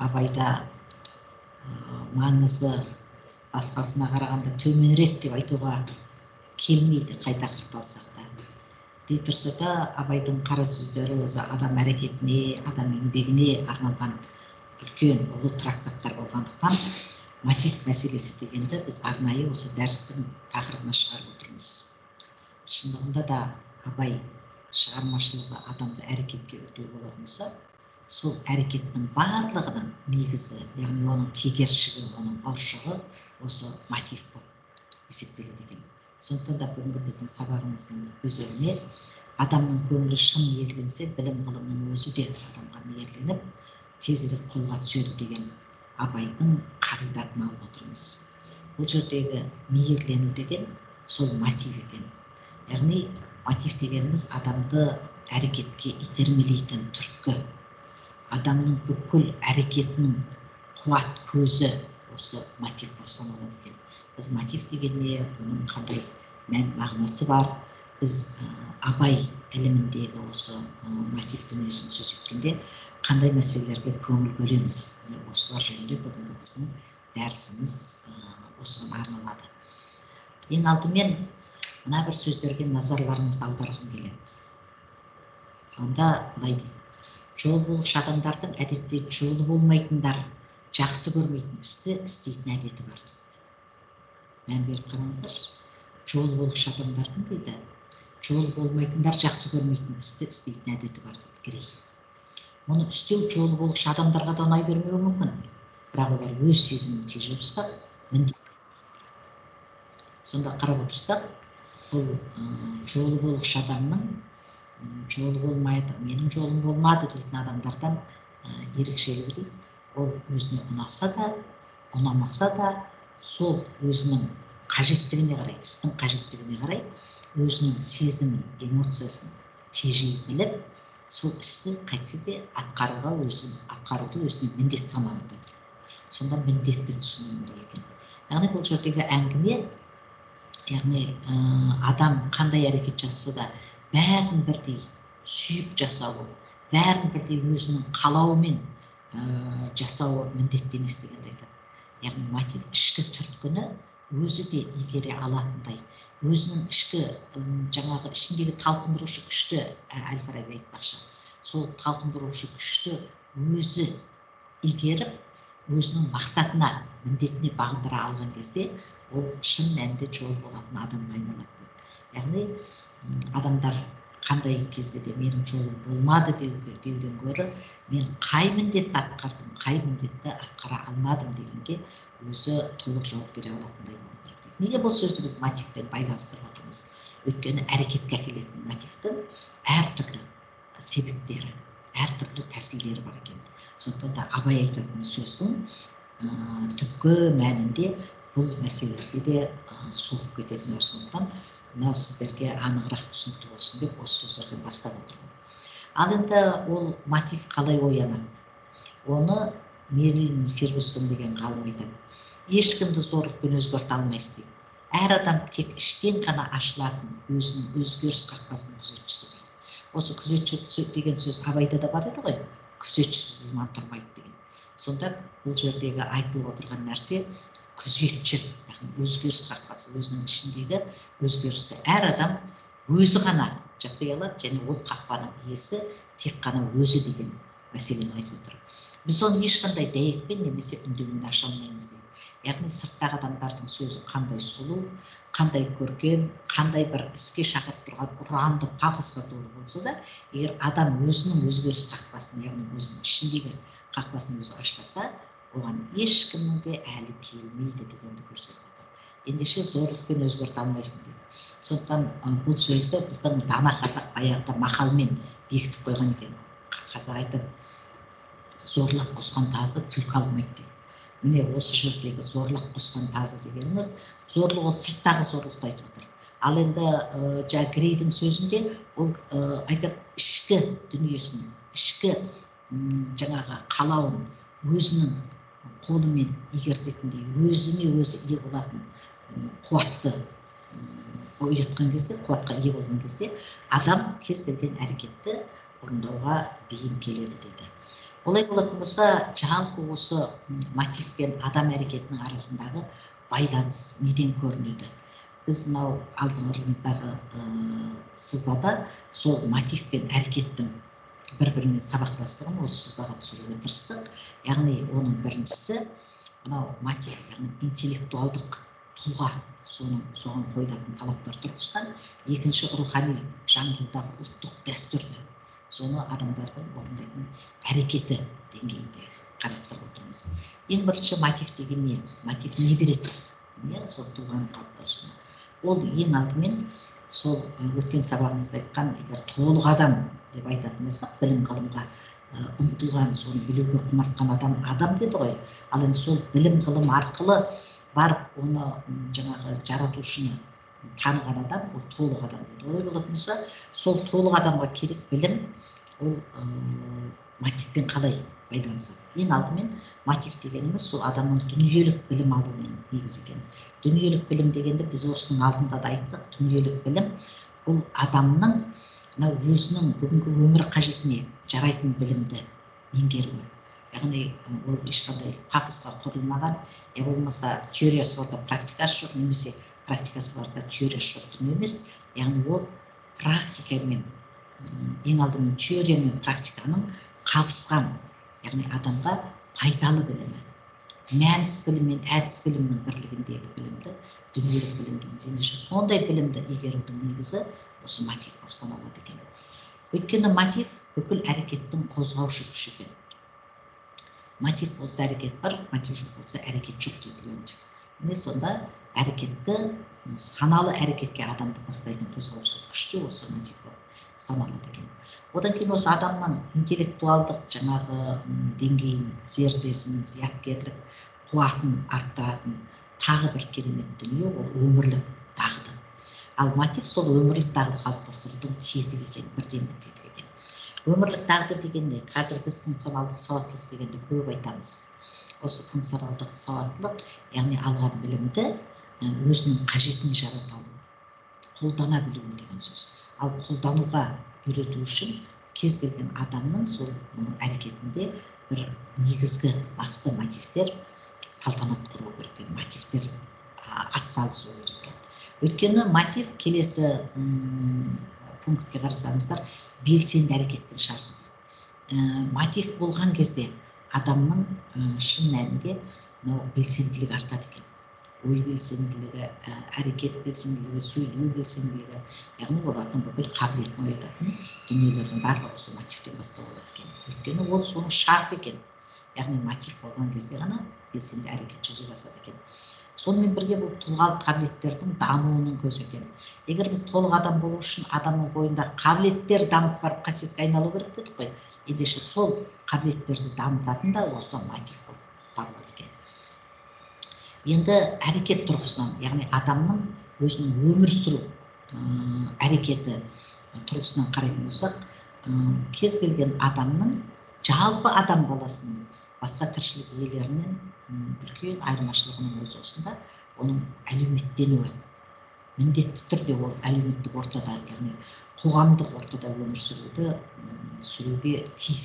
Абайда маңызы басқасына қарағанда төменірек деп айтуға келмейді, қай тақырыпты алсақ та. Дей тұрса да, Абайдың қара сөздері өзі адам әрекетіне, адам еңбегіне арналған үлкен ұлы трактаттар болғандықтан, мотив мәселесі дегенді біз арнайы осы дәрістің тақырыбына шығарып отырмыз. Шындығында да, Абай шығармашылығы адамды әрекетке үндеу болатын болса, сол әрекеттің барлығының негізі, яғни оның тегершігі, оның ұршығы осы мотив болып есептеледі екен. Сондықтан да бүгінгі біздің сабағымыздың өзегіне адамның көңілі шын мейірленсе, білім ғылымның өзі де адамға мейірленіп, тезірек қолға түседі деген Абайдың қағидатын алып отырмыз. Бұл жердегі мейірлену деген сол мотив екен. Яғни мотив дегеніміз адамды әрекетке итермелейтін түрткі, адамның бүкіл әрекетінің қуат көзі осы мотив болып саналады екен. Біз мотив деген не, оның қандай мән мағынасы бар, біз Абай іліміндегі осы мотив дүниесін сөз еткенде қандай мәселелерге көңіл бөлеміз, осылар жөнінде бүгінгі біздің дәрісіміз осыған арналады. Ең алдымен мына бір сөздерге назарларыңызды аударғым келеді. Онда былай дейді: жол болғыш адамдардың әдетте жолы болмайтындар жақсы көрмейтін істі істейтін әдеті бар дейді. Мән беріп қараңыздаршы, жол болғыш адамдардың дейді, жол болмайтындар жақсы көрмейтін істі істейтін әдеті бар дейді Грей. Мұны істеу жолы болғыш адамдарға да ұнай бермеуі мүмкін, бірақ олар өз сезімін тежеп ұстап міндет. Сонда қарап отырсақ, бұл жолы болғыш адамның жолы болмайды, менің жолым болмады дейтін адамдардан ерекшелігі дейді, ол өзіне ұнаса да, ұнамаса да, сол өзінің қажеттігіне қарай, істің қажеттігіне қарай өзінің сезімін, эмоциясын тежей біліп, сол істі қайтсе де атқаруға өзін, атқаруды өзіне міндет санады. Сонда міндетті түсіну керек екен. Яғни бұл жердегі әңгіме, яғни адам қандай әрекет жасаса да бәрін бірдей сүйіп жасауы, бәрін бірдей өзінің қалауымен жасауы міндетті емес дегенді айтады. Яғни мотив ішкі түрткіні өзі де игере алатындай, өзінің ішкі жаңағы ішіндегі талпындырушы күшті, Әл-Фараби айтпақшы, сол талпындырушы күшті өзі игеріп, өзінің мақсатына, міндетіне бағындыра алған кезде ол шын мәнінде жол болатын адамға айналады дейді. Яғни адамдар қандай кезде де менің жолым болмады деуден гөрі, мен қай міндетті атқардым, қай міндетті атқара алмадым дегенге өзі толық жауап бере алатындай болу керек дейді. Неге бұл сөзді біз мотивпен байланыстырып отырмыз? Өйткені әрекетке әкелетін мотивтің әртүрлі себептері, әртүрлі тәсілдері бар екен. Сондықтан да Абай айтатын сөздің түпкі мәнінде бұл мәселелерге де соғып кететін бар. Сондықтан мынау сіздерге анығырақ түсінікті болсын деп осы сөздерден бастап отырмын. Ал енді ол мотив қалай оянады? Оны Мерлин Фергюсон деген ғалым айтады. Ешкімді зорлықпен өзгерте алмайсыз дейді. Әр адам тек іштен ғана ашылатын өзінің өзгеріс қақпасының күзетшісі дейді. Осы күзетші деген сөз Абайда да бар еді ғой, күзетшісіз иман тұрмайды деген. Сонда бұл жердегі айтылып отырған нәрсе күзетші, яғни өзгеріс қақпасы, өзінің ішіндегі өзгерісті әр адам өзі ғана жасай алады және ол қақпаның иесі тек қана өзі деген мәселені айтып отыр. Біз оны ешқандай дәйекпен немесе үндеумен аша алмаймыз дейді. Яғни сырттағы адамдардың сөзі қандай сұлу, қандай көркем, қандай бір іске шақырып тұрған ұранды пафосқа толы болса да, егер адам өзінің өзгеріс қақпасын, яғни өзінің ішіндегі қақпасын өзі ашпаса, оған ешкімнің де әлі келмейді дегенді көрсетіп отыр. Ендеше зорлықпен өзгерте алмайсың дейді. Сондықтан бұл сөзді біздің дана қазақ баяғыда мақалмен бекітіп қойған екен. Қазақ айтады, зорлап қосқан тазы түлкі алмайды дейді. Міне осы жердегі зорлап қосқан тазы дегеніміз зорлық, ол сырттағы зорлықты айтып отыр. Ал енді жаңа Грейдің сөзінде ол айтады, ішкі дүниесін, ішкі жаңағы қалауын өзінің қолымен игертетіндей, өзіне өзі ие болатын қуатты оятқан кезде, қуатқа ие болған кезде адам кез келген әрекетті орындауға бейім келеді дейді. Олай болатын болса, жалпы осы мотив пен адам әрекетінің арасындағы байланыс неден көрінеді? Біз мынау алдыңыздағы сызбада сол мотив пен әрекеттің бір-бірімен сабақтастығын осы сызбаға түсіруге тырыстық. Яғни оның біріншісі мынау мотив, яғни интеллектуалдық тұлға, соған қойылатын талаптар тұрғысынан, екінші рухани жаңғырудағы ұлттық дәстүрді, соны адамдардың орындайтын әрекеті деңгейінде қарастырып отырмыз. Ең бірінші мотив деген не? Мотив не береді? Не сол тұлғаның қалыптасуына? Ол ең алдымен сол өткен сабағымызда айтқан, егер толық адам деп айтатын болсақ, білім ғылымға ұмтылған, соны білуге құмартқан адам адам деді ғой. Ал енді сол білім ғылым арқылы барып оны жаңағы жаратушыны таныған адам, ол толық адам дейді. Олай болатын болса, сол толық адамға керек білім ол мотивпен қалай байланысады? Ең алдымен мотив дегеніміз сол адамның дүниелік білім алуының негізі екен. Дүниелік білім дегенді біз осының алдында да айттық. Дүниелік білім бұл адамның мынау өзінің бүгінгі өмір қажетіне жарайтын білімді меңгеруі. Яғни ол ешқандай пафосқа құрылмаған, я болмаса теориясы бар да практикасы жоқ, немесе практикасы бар да теориясы жоқ дүние емес. Яғни ол практикамен, ең алдымен теория мен практиканың қабысқан, яғни адамға пайдалы білімі, мәніс білім мен әдіс білімнің бірлігіндегі білімді дүниелік білім дейміз. Ендеше сондай білімді игерудің негізі осы мотив болып саналады екен. Өйткені мотив бүкіл әрекеттің қозғаушы күші екен. Мотив болса әрекет бар, мотив жоқ болса әрекет жоқ дейді Леонтьев. Міне сонда әрекетті, саналы әрекетке адамды бастайтын қозғаушы күш те осы мотив болып саналады екен. Одан кейін осы адамның интеллектуалдық жаңағы деңгейін, зердесін, зияткерлік қуатын арттыратын тағы бір керемет дүние ол өмірлік дағды. Ал мотив сол өмірлік дағды қалыптастырудың тетігі екен, бірден-бір тетігі екен. Өмірлік дағды деген не? Қазір біз функционалдық сауаттылық дегенді көп айтамыз. Осы функционалдық сауаттылық, яғни алған білімді өзінің қажетіне жарата алу, қолдана білу деген сөз. Ал қолдануға үйрету үшін кез келген адамның сол әрекетінде бір негізгі басты мотивтер салтанат құру керек екен, мотивтер атсалысу керек екен. Өйткені мотив келесі пунктке қарасаңыздар, белсенді әрекеттің шарты. Мотив болған кезде адамның шын мәнінде мынау белсенділігі артады екен. Ой белсенділігі, әрекет белсенділігі, сөйлеу белсенділігі, яғни олардың бүкіл қабілетін оятатын дүниелердің барлығы осы мотивтен бастау алады екен. Өйткені ол соның шарты екен. Яғни мотив болған кезде ғана белсенді әрекет жүзеге асады екен. Сонымен бірге бұл тұлғалық қабілеттердің дамуының көзі екен. Егер біз толық адам болу үшін адамның бойында қабілеттер дамып барып қасиетке айналу керек дедік қой. Ендеше сол қабілеттерді дамытатын да осы мотив болып табылады екен. Енді әрекет тұрғысынан, яғни адамның өзінің өмір сүру әрекеті тұрғысынан қарайтын болсақ, кез келген адамның, жалпы адам баласының басқа тіршілік иелерінен үлкен айырмашылығының өзі осында, оның әлеуметтенуі. Міндетті түрде ол әлеуметтік ортада, яғни қоғамдық ортада өмір сүруге тиіс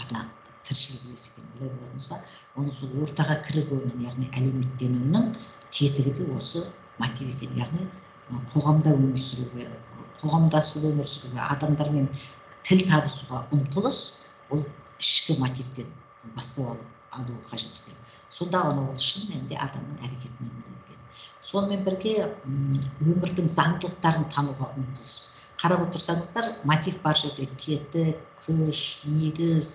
адам тіршілік иесі екен. Олай болатын болса, оның сол ортаға кірігуінің, яғни әлеуметтенуінің тетігі де осы мотив екен. Яғни қоғамда өмір сүруге, қоғамдасып өмір сүруге, адамдармен тіл табысуға ұмтылыс ол ішкі мотивтен бастау алуы қажет екен. Сонда ғана ол шын мәнінде адамның әрекетіне болады екен. Сонымен бірге өмірдің заңдылықтарын тануға ұмтылыс. Қарап отырсаңыздар, мотив бар жерде тетік, күш, негіз,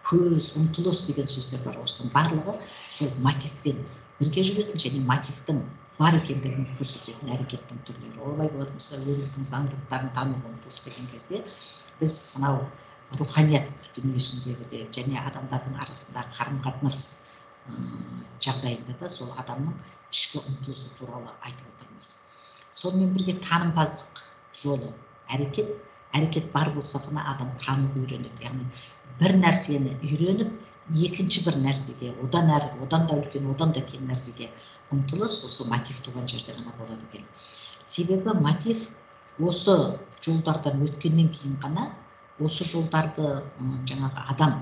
көз, ұмтылыс деген сөздер бар. Осының барлығы сол мотивпен бірге жүретін және мотивтің бар екендігін көрсететін әрекеттің түрлері. Олай болатын болса, өмірдің заңдылықтарын тануға ұмтылыс деген кезде біз мынау руханият дүниесіндегі де және адамдардың арасындағы қарым-қатынас жағдайында да сол адамның ішкі ұмтылысы туралы айтып отырмыз. Сонымен бірге танымпаздық жолы, әрекет, әрекет бар болса ғана адам тануды үйренеді. Яғни бір нәрсені үйреніп, екінші бір нәрсеге, одан әрі, одан да үлкен, одан да кең нәрсеге ұмтылыс осы мотив туған жерде ғана болады екен. Себебі мотив осы жолдардан өткеннен кейін ғана Осы жолдарды жаңағы адам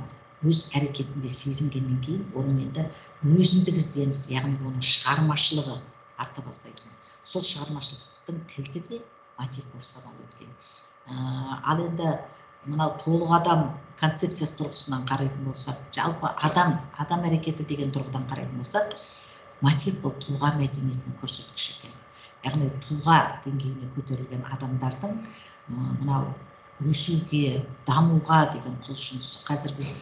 өз әрекетінде сезінгеннен кейін оның енді өзіндік ізденісі, яғни оның шығармашылығы арта бастайтын. Сол шығармашылықтың кілті де мотив болып саналады екен. Ал енді мынау толық адам концепциясы тұрғысынан қарайтын болсақ, жалпы адам әрекеті деген тұрғыдан қарайтын болсақ, мотив бұл тұлға мәдениетінің көрсеткіші екен. Яғни тұлға деңгейіне көтерілген адамдардың мынау өсуге, дамуға деген құлшынысы. Қазір біз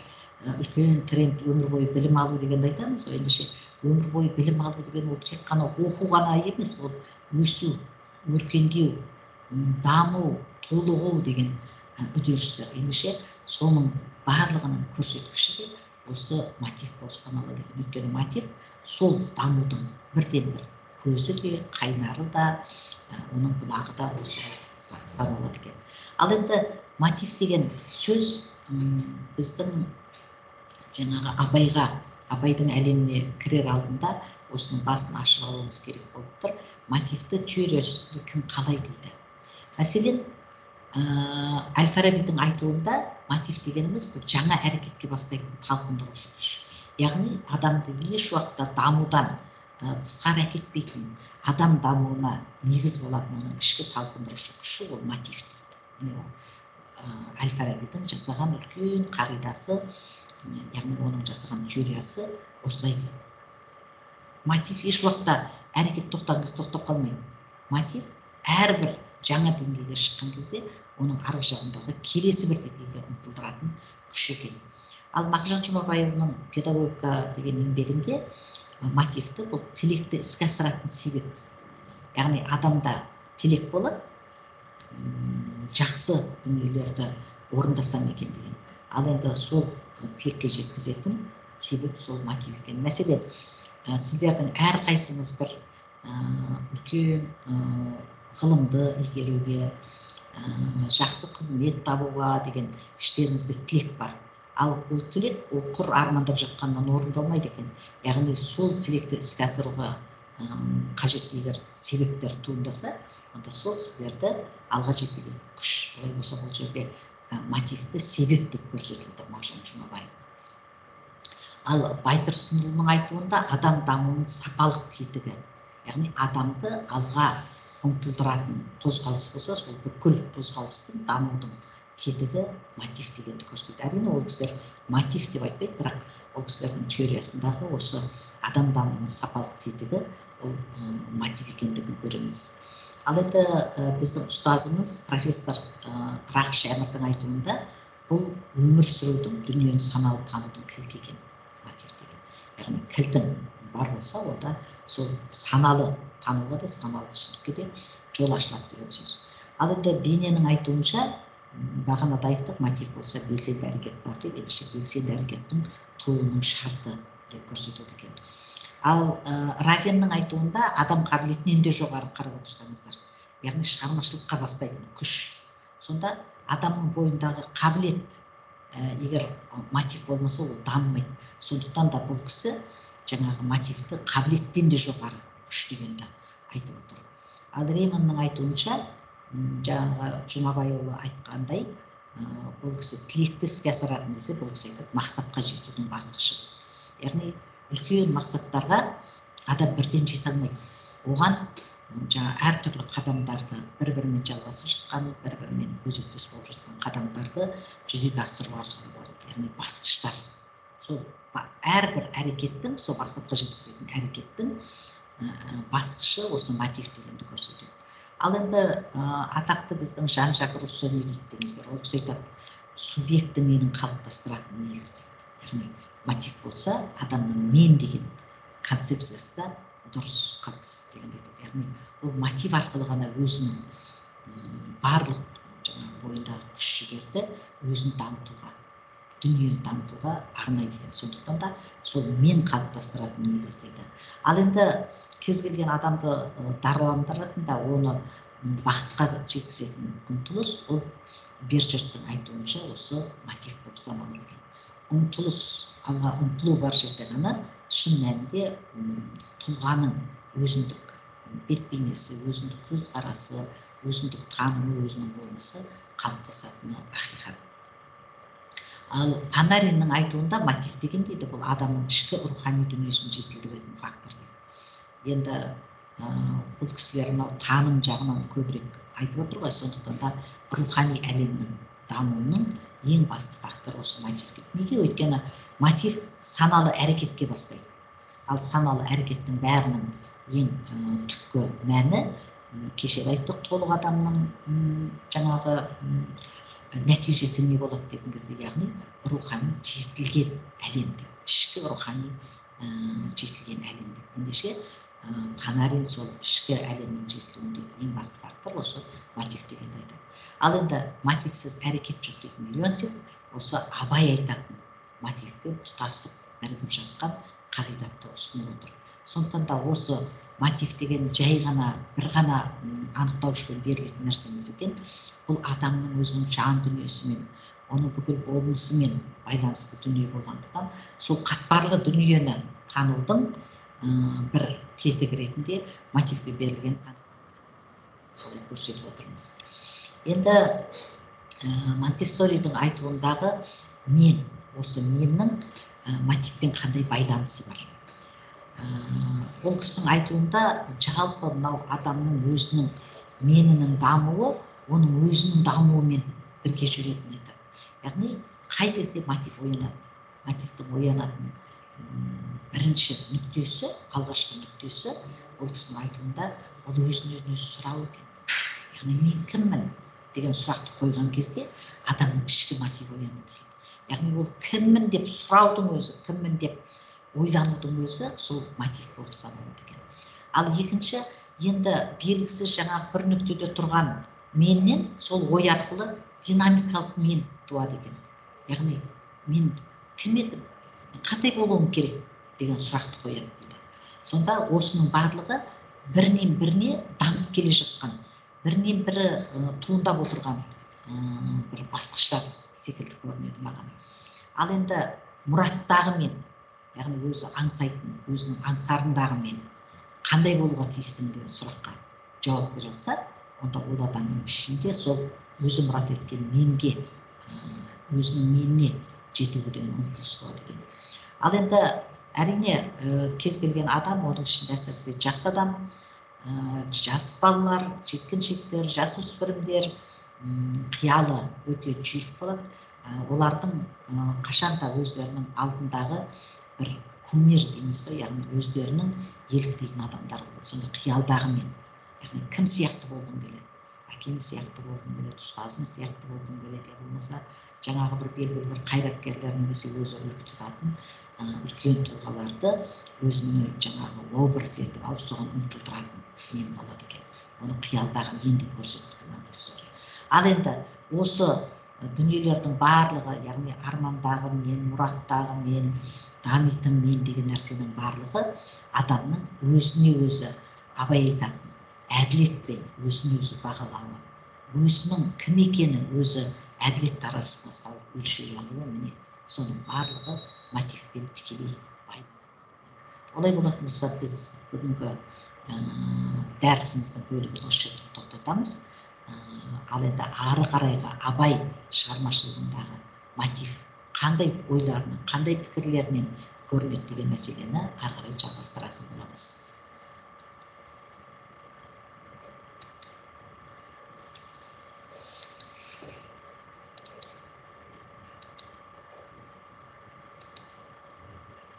үлкен тренд өмір бойы білім алу дегенді айтамыз ғой. Ендеше өмір бойы білім алу деген ол тек қана оқу ғана емес, ол өсу, өркендеу, даму, толығу деген үдерісі. Ендеше соның барлығының көрсеткіші де осы мотив болып саналады екен. Өйткені мотив сол дамудың бірден-бір көзі де, қайнары да, оның бұлағы да осы саналады екен. Ал енді мотив деген сөз біздің жаңағы Абайдың әлеміне кірер алдында осының басын ашып алуымыз керек болып тұр. Мотивті теориясы кім қалай дейді? Мәселен, Әл-Фарабидің айтуында мотив дегеніміз бұл жаңа әрекетке бастайтын талпындырушы күш. Яғни адамды еш уақытта дамудан тысқары әкетпейтін, адам дамуына негіз болатын оның ішкі талпындырушы күші ол мотив дейді. Міне ол Әл-Фарабидің жасаған үлкен қағидасы, яғни оның жасаған теориясы осылай дейді. Мотив еш уақытта әрекет тоқтаған кезде тоқтап қалмайды. Мотив әрбір жаңа деңгейге шыққан кезде оның арғы жағындағы келесі бір деңгейге ұмтылдыратын күш екен. Ал Мағжан Жұмабайұлының педагогика деген еңбегінде мотивті бұл тілекті іске асыратын себеп. Яғни адамда тілек болады, жақсы дүниелерді орындасам екен деген. Ал енді сол тілекке жеткізетін себеп сол мотив екен. Мәселен, сіздердің әрқайсыңыз бір үлкен ғылымды игеруге, жақсы қызмет табуға деген іштеріңізде тілек бар. Ал бұл тілек ол құр армандап жатқаннан орындалмайды екен. Яғни сол тілекті іске асыруға қажетті егер себептер туындаса, онда сол сіздерді алға жетелейтін күш. Олай болса бұл жерде мотивті себеп деп көрсетілді Мағжан Жұмабаев. Ал Байтұрсынұлының айтуында адам дамуының сапалық тетігі, яғни адамды алға ұмтылдыратын қозғалыс болса, сол бүкіл қозғалыстың, дамудың тетігі мотив дегенді көрсетеді. Әрине ол кісілер мотив деп айтпайды, бірақ ол кісілердің теориясындағы осы адам дамуының сапалық тетігі ол мотив екендігін көреміз. Ал енді біздің ұстазымыз профессор Рақыш Әмірдің айтуында бұл өмір сүрудің, дүниені саналы танудың кілті екен мотив деген. Яғни кілтің бар болса, онда сол саналы тануға да, саналы түсінікке де жол ашылады деген сөз. Ал енді Бейненің айтуынша, бағанада айттық, мотив болса белсенді әрекет бар деп, ендеше белсенді әрекеттің тууының шарты деп көрсетеді екен. Ал Равеннің айтуында адам қабілетінен де жоғары қарап отырсаңыздар, яғни шығармашылыққа бастайтын күш. Сонда адамның бойындағы қабілет, егер мотив болмаса, ол дамымайды. Сондықтан да бұл кісі жаңағы мотивті қабілеттен де жоғары күш дегенді айтып отыр. Ал Рейманның айтуынша, жаңағы Жұмабайұлы айтқандай, ол кісі тілекті іске асыратын десе, бұл кісі айтады мақсатқа жетудің басқышы. Яғни үлкен мақсаттарға адам бірден жете алмайды. Оған жаңа әртүрлі қадамдарды бір-бірімен жалғасып жатқан, бір-бірімен өзектес болып жатқан қадамдарды жүзеге асыру арқылы барады. Яғни басқыштар. Сол әрбір әрекеттің, сол мақсатқа жеткізетін әрекеттің басқышы осы мотив дегенді көрсетеді. Ал енді атақты біздің Жан-Жак Руссо не дейді деңіздер, ол кісі айтады, субъекті менің қалыптастыратын негіз дейді. Яғни мотив болса, адамның мен деген концепциясы да дұрыс қалыптасады дегенді айтады. Яғни ол мотив арқылы ғана өзінің барлық жаңағы бойындағы күш жігерді өзін дамытуға, дүниені дамытуға арнайды екен. Сондықтан да сол мен қалыптастыратын негіз дейді. Ал енді кез келген адамды дараландыратын да, оны бақытқа жеткізетін ұмтылыс, ол Берчерттің айтуынша осы мотив болып саналады екен. Ұмтылыс, алға ұмтылу бар жерде ғана шын мәнінде тұлғаның өзіндік бет бейнесі, өзіндік көзқарасы, өзіндік танымы, өзінің болмысы қалыптасатыны ақиқат. Ал Панариннің айтуында мотив деген дейді, бұл адамның ішкі рухани дүниесін жетілдіретін фактор дейді. Енді бұл кісілер мынау таным жағынан көбірек айтып отыр ғой, сондықтан да рухани әлемнің дамуының ең басты факторы осы мотив дейді. Неге? Өйткені мотив саналы әрекетке бастайды. Ал саналы әрекеттің бәрінің ең түпкі мәні, кеше айттық, толық адамның жаңағы нәтижесі не болады деген кезде, яғни рухани жетілген әлем деп, ішкі рухани жетілген әлем деп. Ендеше Панарин сол ішкі әлемнің жетілуіндегі ең басты фактор осы мотив дегенді айтады. Ал енді мотивсіз әрекет жоқ дейтін Леонтьев осы Абай айтатын мотивпен тұтасып бірігіп жатқан қағидатты ұсынып отыр. Сондықтан да осы мотив деген жай ғана бір ғана анықтаушпен берілетін нәрсе емес екен. Бұл адамның өзінің жан дүниесімен, оның бүкіл болмысымен байланысты дүние болғандықтан, сол қатпарлы дүниені танудың бір тетігі ретінде мотивке берілген солай көрсетіп отырмыз. Енді Монтессоридің айтуындағы мен, осы меннің мотивпен қандай байланысы бар? Ол кісінің айтуында жалпы мынау адамның өзінің менінің дамуы, оның өзінің дамуымен бірге жүретінін айтады. Яғни қай кезде мотив оянады? Мотивтің оянатын бірінші нүктесі, алғашқы нүктесі, ол кісінің айтуында ол өзінен өзі сұрау екен. Яғни мен кіммін деген сұрақты қойған кезде адамның ішкі мотиві оянады екен. Яғни ол кіммін деп сұраудың өзі, кіммін деп ойланудың өзі сол мотив болып саналады екен. Ал екінші, енді белгісіз жаңағы бір нүктеде тұрған меннен сол ой арқылы динамикалық мен туады екен. Яғни мен кім едім, қандай болуым керек деген сұрақты қояды дейді. Сонда осының барлығы бірінен біріне дамып келе жатқан, бірінен бірі туындап отырған бір басқыштар секілді көрінеді маған. Ал енді мұраттағы мен, яғни өзі аңсайтын, өзінің аңсарындағы мен қандай болуға тиістімін деген сұраққа жауап бере алса, онда ол адамның ішінде сол өзі мұрат еткен менге, өзінің меніне жетуге деген ұмтылыс туады екен. Ал енді әрине кез келген адам, оның ішінде әсіресе жас адам, жас балалар, жеткіншектер, жасөспірімдер қиялы өте жүйрік болады. Олардың қашанда өздерінің алдындағы бір кумир дейміз ғой, яғни өздерінің еліктейтін адамдар болады. Сонда қиялдағы мен, яғни кім сияқты болғым келеді, әкем сияқты болғым келеді, ұстазым сияқты болғым келеді, я болмаса жаңағы бір белгілі бір қайраткерлер немесе өзі үлгі тұтатын үлкен тұлғаларды өзіне жаңағы образ етіп алып соған ұмтылдыратын мен болады екен. Оны қиялдағы мен деп көрсетті Монтессори. Ал енді осы дүниелердің барлығы, яғни армандағы мен, мұраттағы мен, дамитын мен деген нәрсенің барлығы адамның өзіне өзі Абай айтатын әділетпен өзін өзі бағалауы, өзінің кім екенін өзі әділет таразысына салып өлшей алуы, міне соның барлығы мотивпен тікелей байланысты. Олай болатын болса, біз бүгінгі дәрісіміздің бөлігін осы жерде тоқтатамыз. Ал енді ары қарайға Абай шығармашылығындағы мотив қандай ойларынан, қандай пікірлерінен көрінеді деген мәселені ары қарай жалғастыратын боламыз.